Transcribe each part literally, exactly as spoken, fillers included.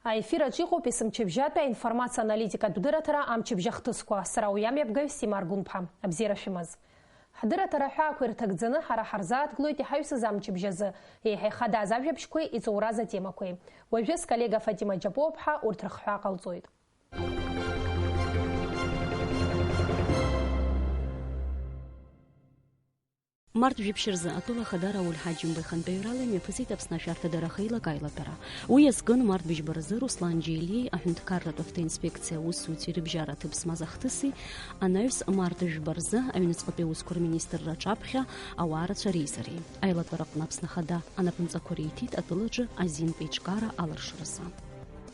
Аефир аҿы иҟоуп есымчыбжьатәи аинформациа аналитикатә дырраҭара амчыбжь ахҭысқәа. Сара уи амҩаԥгаҩ Сима Аргәынԥҳа. Абзиара шәымаз. Ҳдырраҭара аҳәаақәа ирҭагӡаны ҳара ҳарзааҭгылоит иҳаҩсыз амчыбжь азы, еиҳа ихадаз ажәабжьқәеи иҵоураз атемақәеи. Уажәы сколлега Фатима Џьапуаԥҳа урҭ рыхҳәаа ҟалҵоит. Март жәиԥшь рзы атәыла ахада Рауль Ҳаџьымба ихантәаҩрала имҩаԥысит Аԥсны ашәарҭадара ахеилак аилатәара. Уи иазкын март быжьба рзы Руслан Џьелиеи аҳәынҭқарратә автоинспекциа аусзуҩцәеи рыбжьара аҭыԥ змаз ахҭыси, анаҩс март жәба рзы аҩныҵҟатәи аусқәа рминистрра аҿаԥхьа ауаа рацәа реизареи. Аилатәараҟны Аԥсны ахада анапынҵақәа риҭеит атәылаҿы азинтә еиҿкаара аларшаразы.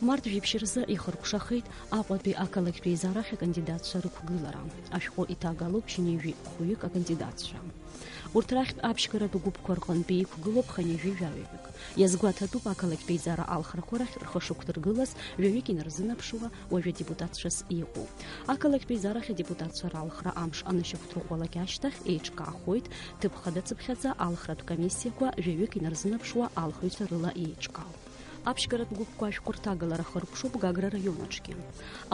Март жәиԥшь рзы ихыркәшахеит Аҟәатәи ақалақьтә еизарахь акандидатцәа рықәгылара. Ашәҟәы иҭагалоуп шәинижәи хәҩык акандидатцәа. Урҭ рахьтә аԥшьгаратә гәыԥқәа рҟынтәи иқәгылоуп хынҩажәи жәаҩаҩык. Иазгәаҭатәуп ақалақьтә еизара алхрақәа рахь рхы шықәдыргылаз жәаҩык инарзынаԥшуа уажәы адепутатцәас иҟоу. Ақалақьтә еизарахь адепутатцәа ралхра амш анышьақәдырӷәӷәалак ашьҭахь еиҿкаахоит ҭыԥ хадацыԥхьаӡа алхратә комиссиақәа жәаҩык инарзынаԥшуа алхыҩцәа рыла еиҿкаау. Аԥшьгаратә гәыԥқәа ашәҟәы рҭагалара хыркәшоуп Гагра араион аҿгьы.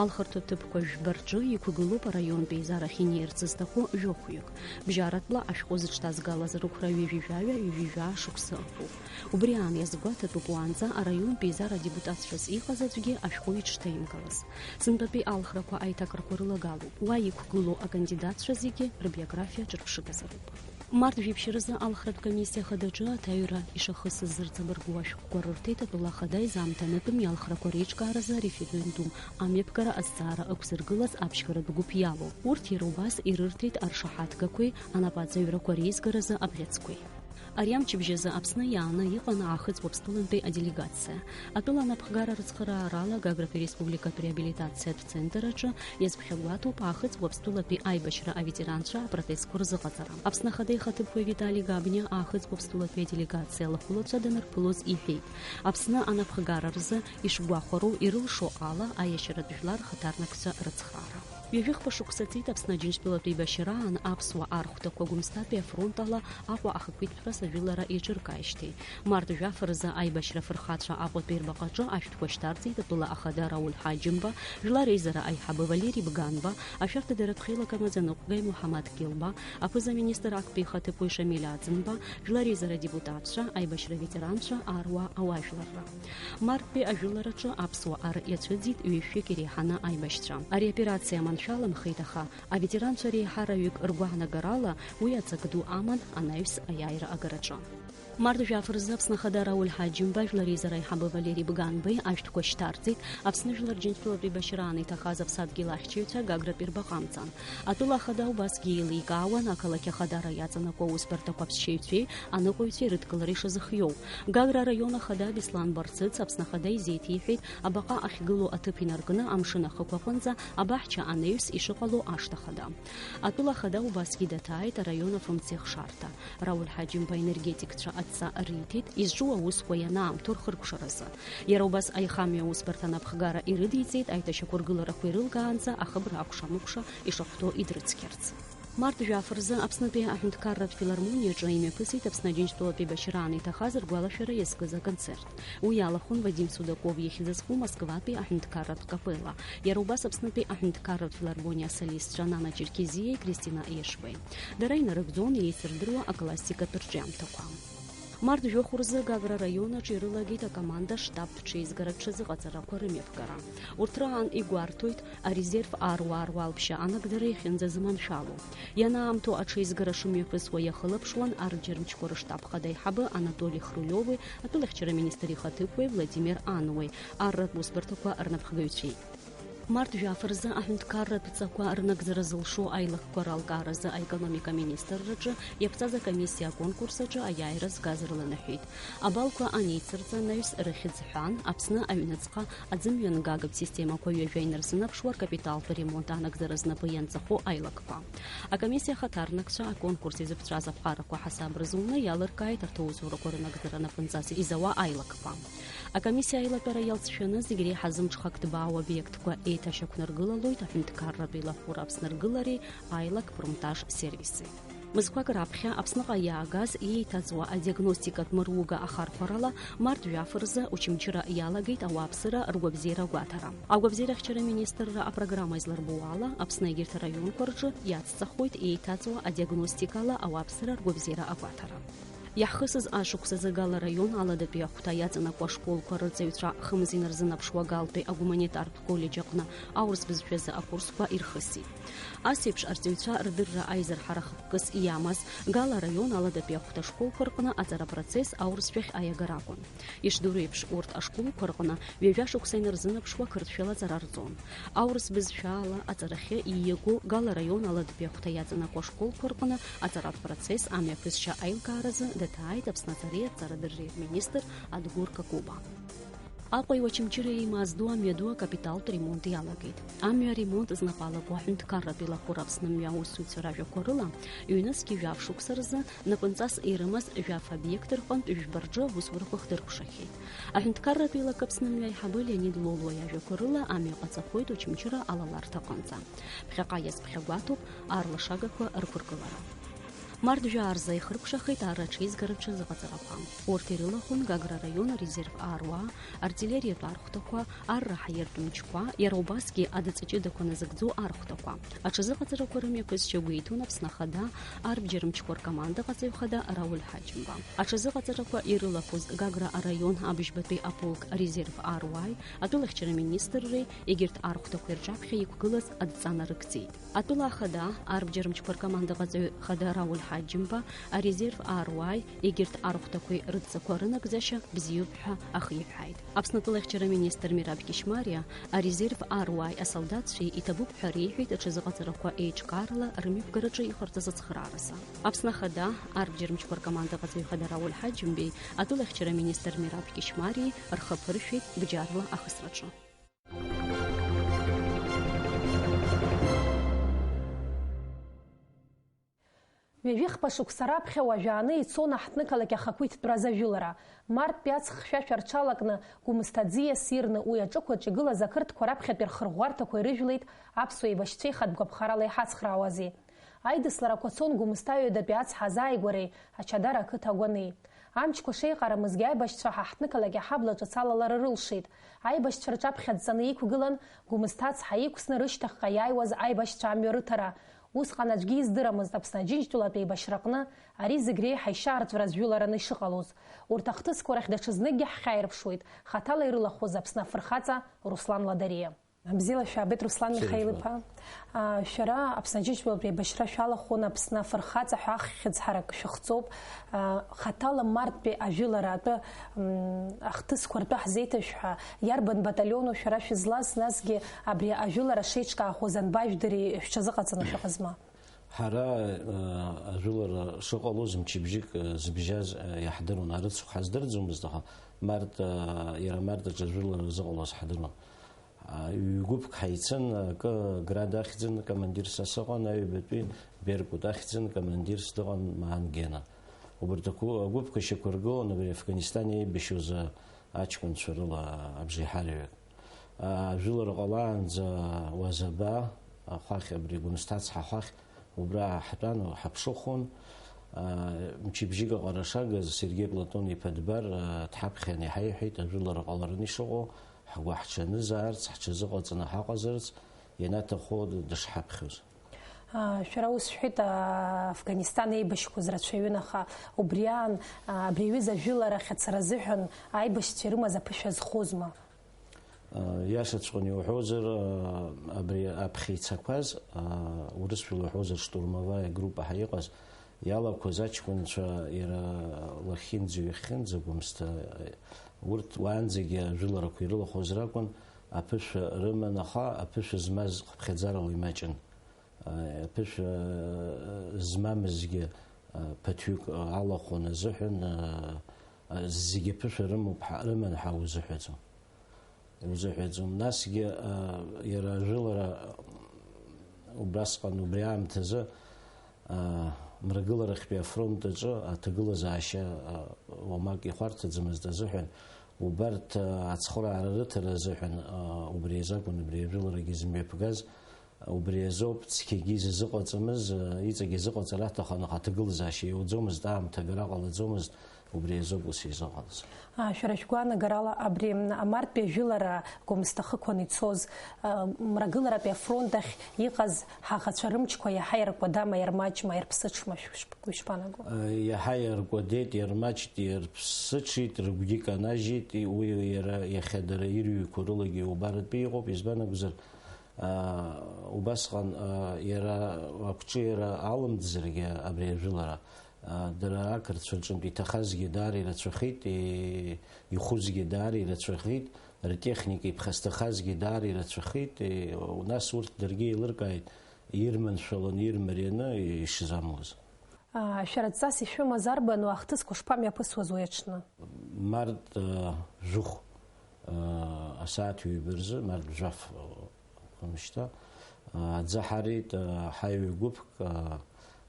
Алхырҭа ҭыԥқәа жәба рҿы иқәгылоуп араионтә еизарахь инеирц зҭаху жәохәҩык. Бжьаратәла ашәҟәы зыҽҭазгалаз рықәра ҩажәи жәаҩа, ҩажәи жәаа шықәса ыҟоуп. Убри аан иазгәаҭатәуп уаанӡа араионтә еизара адепутатцәас иҟаз аӡәгьы ашәҟәы иҽҭеимгалаз. Сынтәатәи алхрақәа аиҭакрақәа рылагалоуп. Уа иқәгылоу акандидатцәа зегьы рбиографиа ҿырԥшыгазароуп. Март жәиԥшь рзы алхратә комиссиа хадаҿы аҭаҩра ишахысыз зырҵабыргуа ашәҟәқәа рырҭеит атәыла ахада изаамҭанытәым иалхрақәа реиҿкааразы ареферендум амҩаԥгара азҵаара ықәзыргылаз аԥшьгаратә гәыԥ иалоу. Урҭ иара убас ирырҭеит аршаҳаҭгақәеи анапаҵаҩрақәа реизгаразы абӷьыцқәеи. Ари амчыбжь азы Аԥсны иааны иҟан Аахыҵ Уаԥстәылантәи аделегациа. Атәыла анапхгара рыцхыраарала Гагратәи республикатә реабилитациатә центр аҿы иазԥхьагәаҭоуп Аахыҵ Уаԥстәылатәи аибашьра аветеранцәа апротезқәа рзыҟаҵара. Аԥсны Ахада ихаҭыԥуаҩ Витали Габниа Аахыҵ Уаԥстәылатәи аделегациа лахәылацәа данырԥылоз иҳәеит, Аԥсны анапхгара рзы ишгәахәароу ирылшо ала аиашьаратә жәлар рхаҭарнакцәа рыцхраара. Ҩажәихԥа шықәса ҵит Аԥсны Аџьынџьтәылатә еибашьраан аԥсуа архәҭақәа Гәымсҭатәи афронт ала Аҟәа ахақәиҭтәрас ажәылара иаҿыркааижьҭеи. Март жәаф рзы аибашьра афырхацәа Аҟәатәи рбаҟаҿы ашәҭқәа шьҭарҵеит атәыла ахада Рауль Ҳаџьымба, Жәлар реизара аиҳабы Валери Бганба, ашәарҭадаратә хеилак амаӡаныҟәгаҩ Муҳаммад Гелба, аԥыза-министр актәи ихаҭыԥуаҩ Шамиль Аӡынба, жәлар реизара адепутатцәа, аибашьра аветеранцәа, аруаа, ауаажәларра. Марттәи ажәылараҿы аԥсуа ар иацәыӡит ҩышәҩык иреиҳаны аибашьцәа. Ари аоперациа аманшәаламхеит, аха аветеранцәа реиҳараҩык ргәаанагарала уи аҵак ду аман анаҩс аиааира агараҿы. Март жәаф рзы Аԥсны Ахада Рауль Ҳаџьымба, Жәлар реизара аиҳабы Валери Бганбеи ашәҭқәа шьҭарҵеит. Аԥсны Жәлар Џьынџьтәылатә еибашьраан иҭахаз аԥсадгьыл ахьчаҩцәа Гагратәи рбаҟа амҵан. Атәыла ахада убасгьы еиликаауан ақалақь ахадара иаҵанакуа аусбарҭақәа аԥсшьаҩцәеи аныҟәаҩцәеи рыдкылара ишазыхиоу. Гагра араион ахада Беслан Барцыц Аԥсны Ахада изеиҭеиҳәеит абаҟа ахьгылоу аҭыԥ инаркны амшын ахықә аҟынӡа абаҳча анаҩс ишыҟало ашҭа хада. Атәыла ахада убасгьы даҭааит араион афымцеихшарҭа. Рауль Ҳаџьымба аенергетикцәа адҵа риҭеит изҿу аусқәа ианаамҭоу рхыркәшаразы. Иара убас аихамҩа аусбарҭа анапхгара ирыдиҵеит аиҭашьақәыргыларақәа ирылгаанӡа ахыбра акәша-мыкәша ишахәҭоу идрыцқьарц. Март жәаф рзы Аԥснытәи аҳәынҭқарратә филармониаҿы имҩаԥысит Аԥсны Аџьынџьтәылатә еибашьраан иҭахаз ргәалашәара иазкыз аконцерт. Уи иалахәын Вадим Судаков ихьӡ зху Москватәи аҳәынҭқарратә капелла. Иара убас Аԥснытәи аҳәынҭқарратә филармониа асолистцәа Нана Черкезиеи Кристина Ешбеи. Дара инарыгӡон еицырдыруа аклассикатә рҿиамҭақәа. Март жәохә рзы Гагра араион аҿы ирылагеит акоманда штабтә ҽеизгаратә ҽазыҟаҵарақәа рымҩаԥгара. Урҭ раан игәарҭоит арезерв аруаа руалԥшьа анагӡара иахьынӡазыманшәало. Ианаамҭоу аҽеизгара шымҩаԥысуа иахылаԥшуан арџьармчқәа рыштаб хада аиҳабы Анатоли Хрулиови, атәылахьчара министр ихаҭыԥуаҩ Владимир Ануеи, арратә усбарҭақәа рнапхгаҩцәеи. Март жәаф рзы аҳәынҭқарратә ҵақәа рнагӡара зылшо аилакқәа ралкааразы аекономика министрраҿы иаԥҵаз акомиссиа аконкурс аҿы аиааира згаз рыланаҳәеит. Абалқәа анеицырҵа анаҩс рыхьӡ ҳәан, Аԥсны аҩныҵҟа аӡымҩангагатә системақәа ҩажәа инарзынаԥшуа ркапиталтә ремонт анагӡара знапы ианҵахо аилакқәа. Акомиссиа ахаҭарнакцәа аконкурс изыԥҵәаз аԥҟарақәа ҳасаб рзуны иалыркааит арҭ аусурақәа рынагӡара напынҵас изауа аилакқәа. Акомиссиа аилатәара иалҵшәаны зегь реиҳа зымҽхак ҭбаау обиектқәа еиҭашьақәнаргылалоит аҳәынҭқарратә еилахәыра Аԥсны ргылареи аилак промтаж сервиси. Мызқәак раԥхьа Аԥсныҟа иаагаз иеиҭаҵуа адиагностикатә мыруга ахархәарала март жәаф рзы Очамчыра иалагеит ауааԥсыра ргәабзиара агәаҭара. Агәабзиарахьчара министрра апрограмма изларбо ала, Аԥсны егьырҭ араионқәа рҿы иацҵахоит еиҭаҵуа адиагностикала ауааԥсыра ргәабзиара агәаҭара. Иаҳхысыз ашықәсазы Гала араион Аладатәи ахәҭа иаҵанакуа ашколқәа рырҵаҩцәа хымз инарзынаԥшуа Галтәи агуманитартә коллеџь аҟны аурыс бызшәазы акурсқәа ирхысит. Ас еиԥш арҵаҩцәа рдырра аизырҳара хықәкыс иамаз Гала араион Аладатәи ахәҭа ашколқәа рҟны аҵара процесс аурыс жәахь аиагара акәын. Ишдыру еиԥш, урҭ ашколқәа рҟны ҩажәа шықәса инарзынаԥшуа қырҭшәала аҵара рҵон. Аурыс бызшәала аҵарахьы ииаго Гала араион Аладатәи ахәҭа иаҵанакуа ашколқәа рҟны аҵаратә процесс амҩаԥысшьа аилкааразы даҭааит Аԥсны аҵареи аҭҵаарадырреи рминистр Адгәыр Какоба. Аҟәеи Очамчыреи еимаздо амҩаду акапиталтә ремонт иалагеит. Амҩа аремонт знапы алаку аҳәынҭқарратә еилахәыра Аԥсны амҩа аусзуҩцәа ражәақәа рыла, ҩнызқьи жәаф шықәса рзы напынҵас ирымаз жәаф обиект рҟынтә жәба рҿы аусурақәа хдыркәшахьеит. Аҳәынҭқарратә еилак Аԥсны амҩа аиҳабы Леонид Лолуа иажәақәа рыла, амҩа ҟаҵахоит Очамчыра алаларҭа аҟынӡа. Ԥхьаҟа иазԥхьагәаҭоуп арлашагақәа рықәыргылара. Март жәаа рзы ихыркәшахеит ар аҽеизгаратә ҽазыҟаҵарақәа. Урҭ ирылахәын Гагра араион арезерв аруаа, артиллериатә архәҭақәа, арра ҳаиртә мчқәа, иара убасгьы адыҵа ҷыдақәа назыгӡо архәҭақәа. Аҽазыҟаҵарақәа рымҩаԥысшьа гәеиҭон Аԥсны Ахада арбџьар мчқәа ркомандаҟаҵаҩ хада Рауль Ҳаџьымба. Аҽазыҟаҵарақәа ирылахәыз Гагра араион абыжьбатәи аполк арезерв аруааи, атәылахьчара министрреи, егьырҭ архәҭақәеи рҿаԥхьа иқәгылаз адҵа нарыгӡеит. Атәыла ахада, арбџьар мчқәа ркомандаҟаҵаҩ хада Рауль Ҳаџьымба, арезерв аруааи, егьырҭ архәҭақәеи рыдҵақәа рынагӡашьа бзиоуп ҳәа ахиҳәааит. Аԥсны атәылахьчара министр Мераб Кьышьмариа арезерв аруааи асолдаҭцәеи иҭабуп ҳәа реиҳәеит аҽазыҟаҵарақәа еиҿкаарала рымҩаԥгараҿы иҟарҵаз ацхырааразы. Аԥсны ахада, арбџьар мчқәа ркомандаҟаҵаҩ хада Рауль Ҳаџьымбеи атәылахьчара министр Мераб Кьышьмариеи рхы ԥыршәеит бџьарла ахысраҿы. Ҩажәихԥа шықәса раԥхьа уажәааны ицон аҳҭнықалақь ахақәиҭтәразы ажәылара. Марттәи аҵх хьшәашәа рҽалакны, Гәымсҭа аӡиас ирны уи аҿықәаҿ игылаз ақырҭқәа раԥхьатәи рхырӷәӷәарҭақәа ирыжәлеит аԥсуа еибашьцәа ихатә гәаԥхарала иҳацхраауазеи. Аидысларақәа цон Гәымсҭа ҩадатәи ацҳа азааигәареи Ачадара ақыҭа агәанеи. Амчқәа шеиҟарамызгьы аибашьцәа ҳа ҳҭнықалақь аҳабла ҿыц алалара рылшеит. Аибашьцәа рҿаԥхьа дҵаны иқәгылан Гәымсҭа ацҳа иқәсны рышьҭахьҟа иааиуаз аибашьцәа амҩа рыҭара. Усҟан аӡәгьы издырамызт Аԥсны Аџьынџьтәылатә еибашьраҟны ари зегь реиҳа ишьаарҵәыратә жәылараны ишыҟалоз. Урҭ ахҭысқәа рахь даҽазныкгьы ҳхьааирԥшуеит хаҭала ирылахәыз Аԥсны афырхаҵа Руслан Ладариа. Бзиала шәаабеит, Руслан Михаил-иԥа. Шәара Аԥсны Аџьынџьтәылатә еибашьра шәалахәын Аԥсны афырхаҵа ҳәа ахьӡ ҳарак шәыхҵоуп. Хаҭала марттәи ажәылара атәы, м, ахҭысқәа ртәы ҳзеиҭашәҳәа, иарбан баталиону шәара шәызлаз, насгьы абри ажәылара шеиҿкаахоз анбажәдыри шәҽазыҟаҵаны шәыҟазма? Ҳара, э, ажәылара шыҟалоз мчыбжьык, э, зыбжьаз, э, иаҳдыруан, арыцхә ҳаздырӡомызт, аха март, э, иара март аҿы ажәылара зыҟалоз ҳдыруан. А, ҩ-гәыԥк ҳаицын, акы Град ахьӡын, командир са сыҟан, аҩбатәи Беркут ахьӡын, командирс дыҟан Маан Гена. Убарҭ агәы-, агәыԥқәа шьақәыргылон абри Афганистан еибашьуаз аҷкәынцәа рыла абжеиҳараҩык. А, ажәылара ҟалаанӡа Уазаба ахәахь, абри Гәымсҭа ацҳа ахәахь, убра ҳтәан, ҳаԥшыхон. А, мчыбжьык аҟара шагыз Сергеи Платон-иԥа Дбар, а, дҳаԥхьан иҳаиҳәеит ажәылара ҟалараны ишыҟоу, ҳгәы ҳҽанызаарц, ҳҽазыҟаҵаны ҳаҟазарц, ианаҭаху дышҳаԥхьоз. А, шәара ус шәҳәеит, а, Афганистан еибашьқәаз рацәаҩын, аха убри аан, а, абри аҩыза ажәыларахь ацара азыҳәан аибашьцәа ирымаз аԥышәа азхозма? А, иашаҵәҟьаны иуҳәозар, а, абри аԥхьа ицақәаз, а, урысшәала иуҳәозар, штурмовая группа ҳәа иҟаз, иалақәаз аҷкәынцәа иара лахьынӡа-ҩахьынӡа Гәымсҭа, урҭ уаанӡагьы ажәыларақәа ирылахәыз ракәын, аԥышәа рыман, аха аԥышәа змаз хыԥхьаӡарала имаҷын. Аԥышәа змамызгьы ԥыҭҩык алахәын азыҳәан, зегьы аԥышәа рымоуп ҳәа, рыман ҳәа узыҳәаӡом. Узыҳәаӡом. Насгьы, иара ажәылара убасҟан, убри аамҭазы, мрагыларахьтәи афронт аҿы аҭагылазаашьа уамак ихәарҭаӡамызт азыҳәан, убарҭ ацхыраара рыҭара азыҳәан, убри азакәын абри ажәыларагьы зымҩаԥгаз. Убри азоуп цқьагьы изазыҟаҵамыз, иҵегьы изыҟаҵара аҭахын, аха аҭагылазаашьа иауӡомызт, аамҭа агара ҟалаӡомызт, убри азоуп ус изыҟалаз. Шәара шәгәаанагарала абри амартәи ажәылара Гәымсҭа ахықәан ицоз, мрагыларатәи афронт ахь иҟаз ҳаӷацәа рымчқәа иаҳа иаркәадама, иармаҷма, иарԥсыҽма шәышԥ-, шәышԥанаго? Иаҳа иаркәадеит, иармаҷт, иарԥсыҽит, рыгәгьы канажьит, уи иара иахьа дара ирҩқәоу рылагьы иубаратәы иҟоуп, избан акәзар, Убасҟан иара ақәҿиара алымҵзаргьы абри ажәылара, дара ақырҭцәа рҿынтә иҭахазгьы даара ирацәахеит, ихәызгьы даара ирацәахеит, ртехника иԥхасҭахазгьы даара ирацәахеит, нас урҭ даргьы еилыркааит, ирманшәаланы, ирмарианы ишзамуаз. Шәара дҵас ишәымаз арбану, ахҭысқәа шԥамҩаԥысуаз уи аҽны? Март жәохә асааҭ ҩба рзы, март жәаф, хымшьҭа, аӡы ҳарит, ҳаҩ гәыԥк,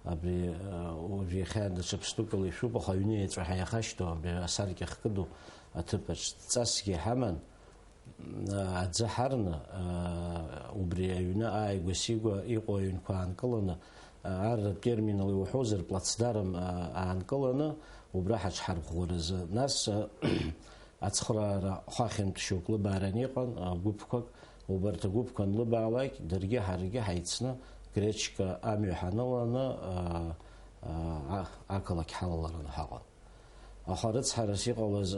абри уажә иахьа даҽа ԥстәыкала ишәуп, аха аҩны еҵәа ҳаиахашьҭоу абри асаркьа хкыду аҭыԥаҿ ҵасгьы ҳаман, аӡы ҳарны, убри аҩны ааигәа-сигәа иҟоу аҩнқәа аанкыланы, арратә терминала иуҳәозар, плацдарм аанкыланы, убра ҳаҽҳарӷәӷәаразы. Нас, ацхыраара хәахьынтә шьоук лыбааран иҟан, гәыԥқәак, убарҭ агәыԥқәа анлыбаалак, даргьы ҳаргьы ҳаицны, Гречка амҩа ҳаныланы, ақалақь ҳалалараны ҳаҟан. Аха рыцҳарас иҟалаз,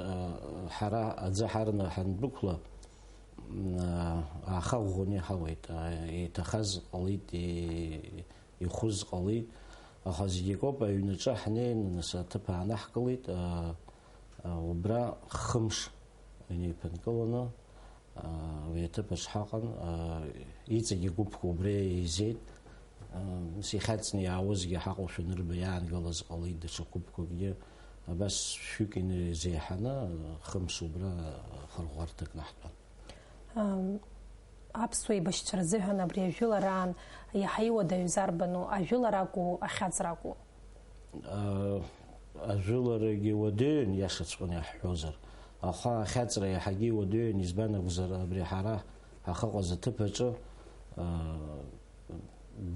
ҳара аӡы ҳарны ҳандәықәла, ааха ӷәӷәаны иҳауеит, иҭахаз ҟалеит, ихәыз ҟалеит, аха зегь акоуп, аҩнаҿы ҳнеины, нас аҭыԥ аанаҳкылеит, убра хымш инеиԥынкыланы, уи аҭыԥаҿ ҳаҟан, иҵегьы гәыԥк убри еизеит, нас ихьаҵны иаауазгьы ҳаҟоушәа анырба иаангылаз ҟалеит, даҽа гәыԥқәакгьы, абас шәҩык инеизеиҳаны, хымш убра хырӷәӷәарҭак наҳтәан. Аԥсуа еибашьцәа рзыҳәан абри ажәылараан иаҳа иуадаҩыз арбану, ажәылара акәу, ахьаҵра акәу? Ажәыларагьы уадаҩын, иашаҵәҟьаны иаҳҳәозар, аха ахьаҵра иаҳагьы иуадаҩын, избан акәзар, абри ҳара ҳахьыҟаз аҭыԥ аҿы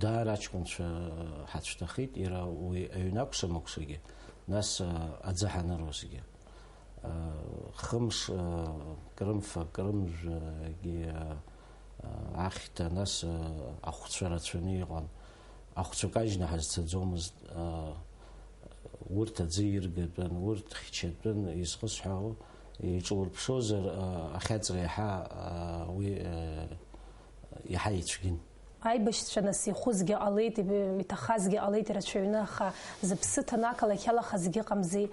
даара аҷкәынцәа ҳацәҭахеит, иара уи аҩны акәшамыкәшагьы, нас аӡы ҳаныруазгьы. Хымш, крымфа, крымжәагьы ахьҭа, нас ахәцәа рацәаны иҟан. Ахәцәа кажьны ҳазцаӡомызт. Урҭ аӡы иргатәын, урҭ хьчатәын, изхысҳәаау, иҿурԥшозар, ахьаҵра иаҳа, уи, иаҳа ицәгьын. Аибашьцәа нас ихәызгьы ҟалеит, иҭахазгьы ҟалеит ирацәаҩны, аха зыԥсы ҭаны ақалақь алахазгьы ыҟамзи.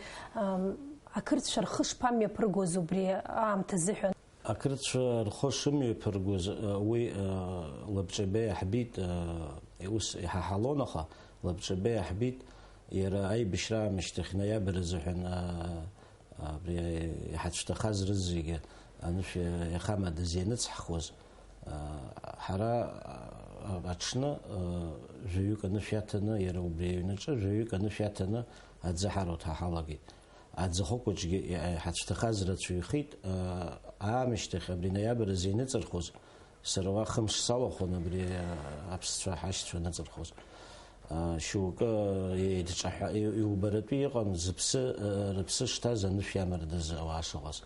Ақырҭцәа рхы шԥамҩаԥыргоз убри аамҭа азыҳәан? Ақырҭцәа рхы шымҩаԥыргоз, уи, Лабҿабеи иаҳбит, ус иҳаҳалон, аха Лабҿабеи иаҳбит, иара аибашьра аамышьҭахь ноиабр азыҳәан, абри иҳацәҭахаз рызегьы анышә иахамадаз ианыцҳхуаз, ҳара аҽны, жәаҩык анышә иаҭаны, иара убри аҩнаҿы жәаҩык анышә иаҭаны аӡы ҳароуҭ ҳаҳалагеит. Аӡахәыкәаҿгьы иҳацәҭахаз рацәаҩхеит, аамышьҭахь абри ноиабр азы ианыҵырхуаз, сара уа хымш салахәын абри аԥсцәа ҳашьцәа аныҵырхуаз. Шьоукы еидҿаҳәа, иубаратәы иҟан, зыԥсы, рыԥсы шҭаз анышә иамардаз ауаа шыҟаз.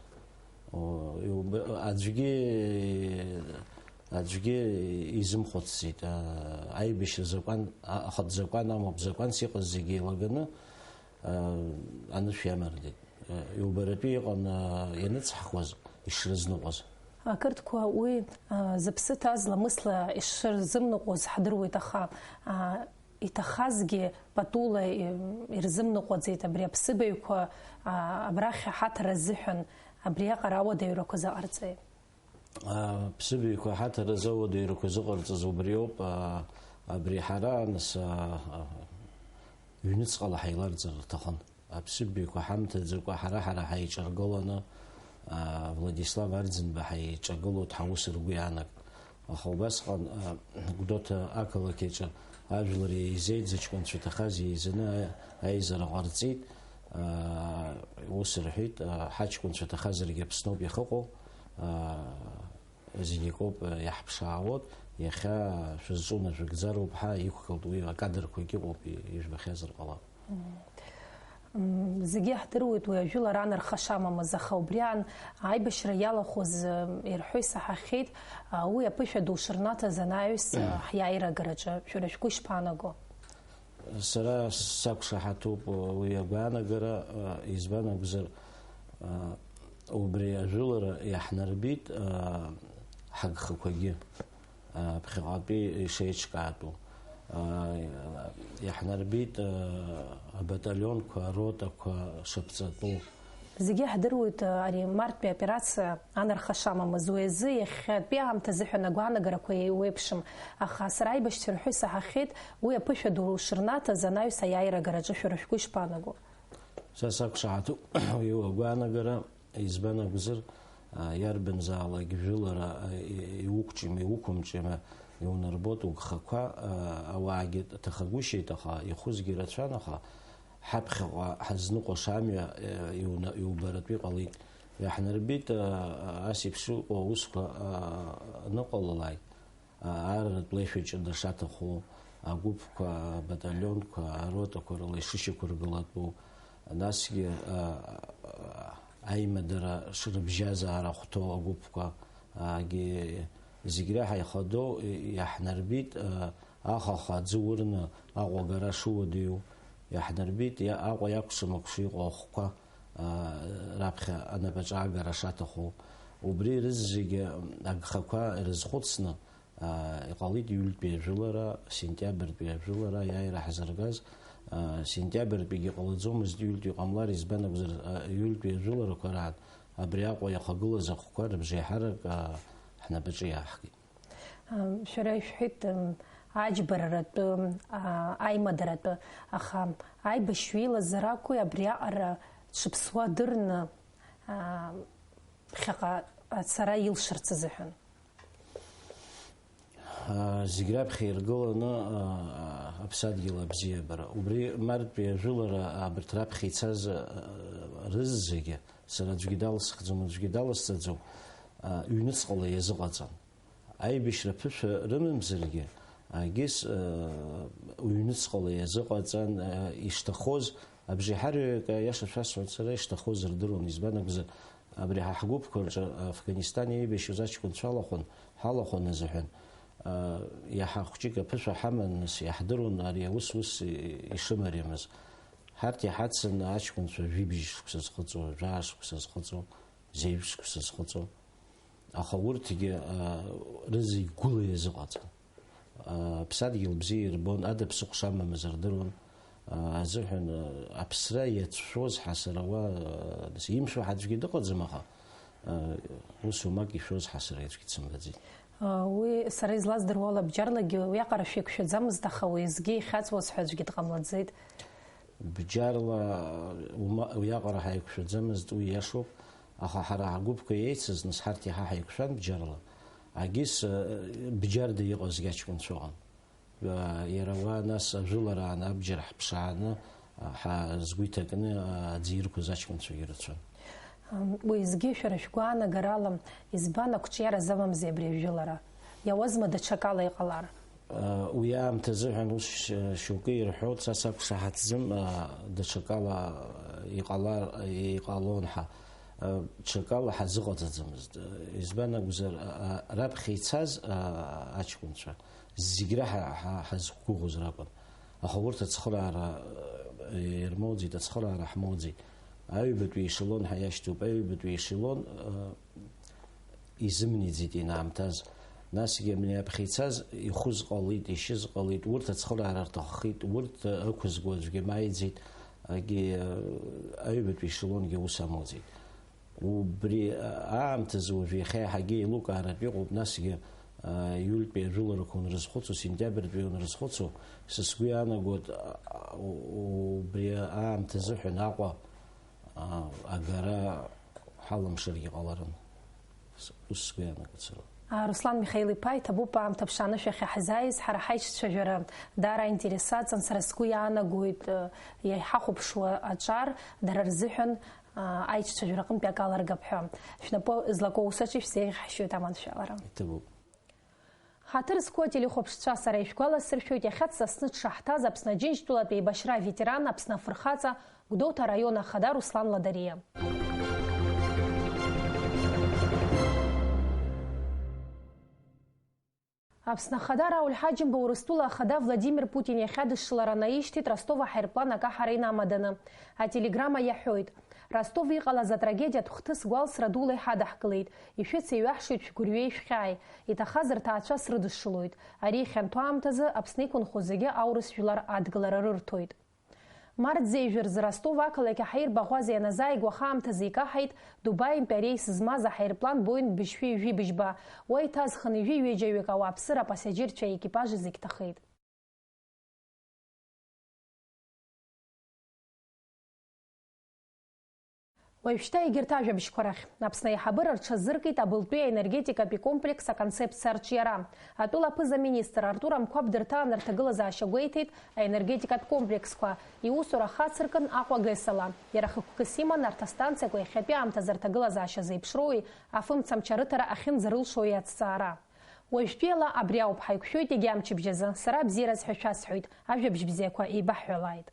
Аӡәгьы, аӡәгьы изымхәыцӡеит, аибашьра закәан, ахатә закәан амоуп, закәанс иҟаз зегьы еилаганы, анышә иамардеит. Иубаратәы иҟан, ианыцҳхуаз, ишрызныҟәаз. Ақырҭқәа уи, зыԥсы ҭаз ламысла ишырзымныҟәоз ҳдыруеит, аха, иҭахазгьы патула ирзымныҟәаӡеит абри аԥсыбаҩқәа, абрахь ҳаҭара азыҳәан абриаҟара ауадаҩрақәа заҟарҵеи? Аԥсыбаҩқәа ҳаҭар азы ауадаҩрақәа зыҟарҵаз убриоуп, а, абри ҳара, нас, а, а, ҩнуҵҟала ҳаиларҵар рҭахын. Аԥсыбаҩқәа ҳамҭаӡакәа ҳара-ҳара ҳаиҿаргыланы, а, Владислав Арӡынба ҳаиҿагылоит, ҳаус ргәы иаанагт. Аха убасҟан, а, Гәдоуҭа ақалақь аҿы ажәлар еизеит, зыҷкәынцәа иҭахаз еизаны а-, аизара ҟарҵеит. Аа, ус рҳәеит, аа, ҳаҷкәынцәа ҭахазаргьы Аԥсноуп иахыҟоу, аа, Зегь акоуп, э, иаҳԥшаауеит, иахьа шәызҿу нажәыгӡароуп ҳәа иқәгылт, уи акадрқәагьы ыҟоуп, и-, ижәбахьазар ҟалап. М, зегьы иаҳдыруеит уи ажәылара анарха шамамыз, аха убри аан аибашьра иалахәыз, э, ирҳәо исаҳахьеит, а, уи аԥышәа ду шырнаҭаз анаҩс, э, ҳиааира агараҿы шәара шәгәы ишԥаанаго? Сара сақәшаҳаҭуп уи агәаанагара, избан акәзар, убри ажәылара иаҳнарбеит ҳагхақәагьы, ԥхьаҟатәи ишеиҿкаатәу. Иаҳнарбеит абаталионқәа, аротақәа шаԥҵатәу. Зегьы иаҳдыруеит, ари марттәи аоперациа анарха шамамыз. Уи азы иахьатәи аамҭа азыҳәан агәаанагарақәа еиуеиԥшым, аха сара аибашьцәа рҳәо исаҳахьеит, уи аԥышәа ду шырнаҭаз анаҩс аиааира агараҿы шәара шәгәы ишԥаанаго? Са сақәшаҳаҭуп уи агәаанагара, избан акәзар, а, иарбанзаалак жәылара, а, и-, иуқәҿиама, иуқәымҿиама иунарбоит угхақәа, а, ауаагьы ҭахагәышьеит, аха ихәызгьы рацәан, аха ҳаԥхьаҟа ҳазныҟәаша амҩа, э, иуна-, иубаратәы иҟалеит. Иаҳнарбеит, э, ас еиԥш иҟоу аусқәа, э, аныҟалалак, э, арратә леишәа ҷыда шаҭаху, агәыԥқәа, абаталионқәа, аротақәа рыла ишышьақәыргылатәу, насгьы, э, аимадара шрыбжьазаара ахәҭоу агәыԥқәа, агьы зегь реиҳа ихадоу иаҳнарбеит, э, ахаха аӡы урны Аҟәа агара шуадаҩу, иаҳнарбеит иа-, Аҟәа иакәшамакәша иҟоу ахәқәа, а, раԥхьа анапаҿы агара шаҭаху. Убри рызегьы агхақәа ирызхәыцны, а, иҟалеит июльтәи ажәылара, сентиабртәи ажәылара аиааира ҳзыргаз, а, сентиабртәигьы ҟалаӡомызт, июльтәи ҟамлар, избан акәзар, а, июльтәи ажәыларақәа раан абри Аҟәа иахагылаз ахәқәа рыбжеиҳарак, а, ҳнапаҿы иааҳгеит. Шәара ишәҳәеит, м, аџьбараратәы, а, аимадаратәы, аха аибашьҩы илазар акәу абриаҟара дшыԥсуа дырны, а, ԥхьаҟа ацара илшарц азыҳәан? А, зегь раԥхьа иргыланы, а, аԥсадгьыл абзиабара. Убри мартәи ажәылара абарҭ раԥхьа ицаз, а, рызегьы, сара аӡәгьы далсхӡом, аӡәгьы даласҵаӡом, а, ҩныҵҟала иазыҟаҵан. Аибашьра ԥышәа рымамзаргьы, агьыс, э, уҩныҵҟала иазыҟаҵан, э, ишҭахоз, абжеиҳараҩык, аиаша шәасҳәоит сара, ишҭахоз рдыруан, избан акәзар, абри ҳа ҳгәыԥқәа рҿы Афганистан еибашьуаз аҷкәынцәа алахәын, ҳалахәын азыҳәан, э, иаҳа хәҷык аԥышәа ҳаман, нас иаҳдыруан ари аус ус и-, ишымариамыз. Ҳарҭ иҳацын аҷкәынцәа жәибжь шықәса зхыҵуа, жәаа шықәса зхыҵуа, зеижә шықәса зхыҵуа. Аха урҭгьы, а, рызегь гәыла иазыҟаҵан. А, аԥсадгьыл бзиа ирбон, ада ԥсыхәа шамамыз рдыруан, а, азыҳәан, а, аԥсра иацәшәоз ҳа сара уа, а, имшәо ҳаӡәгьы дыҟаӡам, аха, а, ус умак ишәоз ҳа сара аӡәгьы дсымбаӡеит. А, уи сара излаздыруа ала, бџьарлагьы уиаҟара шәеиқәшәаӡамызт, аха уеизгьы ихьаҵуаз ҳәа аӡәгьы дҟамлаӡеит. Бџьарла ума-, уиаҟара ҳаиқәшәаӡамызт, уи иашоуп, аха ҳара ҳгәыԥқәа еицыз, нас ҳарҭ иаҳа ҳаиқәшәан бџьарла. Агьыс, э, бџьарда иҟазгьы аҷкәынцәа ыҟан. Э, иара уа, нас, ажәылараан абџьар ҳԥшааны, э, ҳа-, згәы иҭакны, э, аӡы ирқәыз аҷкәынцәагьы рацәан. Ам, уеизгьы шәара шәгәаанагарала, избан ақәҿиара замамзи абри ажәылара? Иауазма даҽакала иҟалар? Уи аамҭа азыҳәан ус ш-, шьоукы ирҳәоит, са сақәшаҳаҭӡам, а, даҽакала иҟалар, иҟалон ҳәа. А, ҽакала ҳазыҟаҵаӡамызт. Избан акәзар, а, а, раԥхьа ицаз, а, аҷкәынцәа зегь раҳа ҳа-, ҳазқәгәыӷуаз ракәын. Аха урҭ ацхыраара, а, ирмоуӡеит, ацхыраара ҳмоуӡеит. Аҩбатәи ешелон ҳәа иашьҭоуп, аҩбатәи ешелон, а, изымниӡеит инаамҭаз. Насгьы абни аԥхьа ицаз ихәыз ҟалеит, ишьыз ҟалеит, урҭ ацхыраара рҭаххеит, урҭ ықәызго аӡәгьы маиӡеит, агьи, аҩбатәи ешелонгьы аус амоуӡеит. Убри аамҭазы уажә иахьа иаҳагьы еилукааратә иҟоуп, насгьы, а, июльтәи ажәыларақәа унрызхәыцуа, сентиабртәи унрызхәыцуа, са сгәы иаанагоит, а, у-, убри аамҭа азыҳәан Аҟәа, а, агара ҳалымшаргьы ҟаларын. С-, ус сгәы иаанагоит сара. А, Руслан Михаил-иԥа, иҭабуп аамҭа ԥшааны шәахьаҳзааиз, ҳара ҳаиҿцәажәара даара аинтерес аҵан, сара сгәы иаанагоит, э, иаҳахәаԥшуа аҿар дара рзыҳәан Аиҿцәажәара аҟынтәи акы аларгап ҳәа шәнапы злаку аус аҿы ишәзеиӷьаҳшьоит аманшәалара. Иҭабуп. Ҳаҭыр зқәу ателехәаԥшцәа, сара ишәгәаласыршәоит, иахьа Сасны дшаҳҭаз Аԥсны Аџьынџьтәылатә еибашьра аветеран, Аԥсны афырхаҵа, Гәдоуҭа араион ахада Руслан Ладариа. Аԥсны Ахада Рауль Ҳаџьымба Урыстәыла Ахада Владимир Путин иахьадышшылара наишьҭит Ростов аҳаирплан акаҳара инамаданы. Ателеграмма иаҳәоит, Ростов иҟалаз атрагедиатә хҭыс гәалсра дула иҳадаҳкылеит, ишәыцеиҩаҳшоит шәгәырҩеи шәхьааи, иҭахаз рҭаацәа срыдышшылоит. Ари ихьанҭоу аамҭазы Аԥсны иқәынхо зегьы аурыс жәлар адгылара рырҭоит. Март зежәы рзы Ростов ақалақь аҳаирбаӷәаза ианазааигәа ахаамҭазы икаҳаит Дубаинтәи арейс змаз аҳаирплан Боинг быжьшәи ҩажәи быжьба. Уа иҭаз хынҩажәи ҩыџьаҩык ауааԥсыра апассаџьырцәа аекипажи зегь ҭахеит. Уажәшьҭа егьырҭ ажәабжьқәа рахь. Аԥсны аиҳабыра рҽазыркит абылтәи аенергетикатәи комплекс аконцепциа арҿиара. Атәыла аԥыза-министр Артур Амқәаб дырҭаан рҭагылазаашьа гәеиҭеит аенергетикатә комплексқәа, иусура хацыркын Аҟәа ГЭС ала. Иара хықәкыс иман арҭ астанциақәа иахьатәи аамҭазы рҭагылазаашьа зеиԥшроуи афымцамч арыҭара ахьынӡарылшои аҭҵаара. Уажәтәи ала абри ауп, ҳаиқәшәоит егьа амчыбжь азы, сара абзиараз ҳәа шәасҳәоит, ажәабжь бзиақәа еибаҳҳәалааит.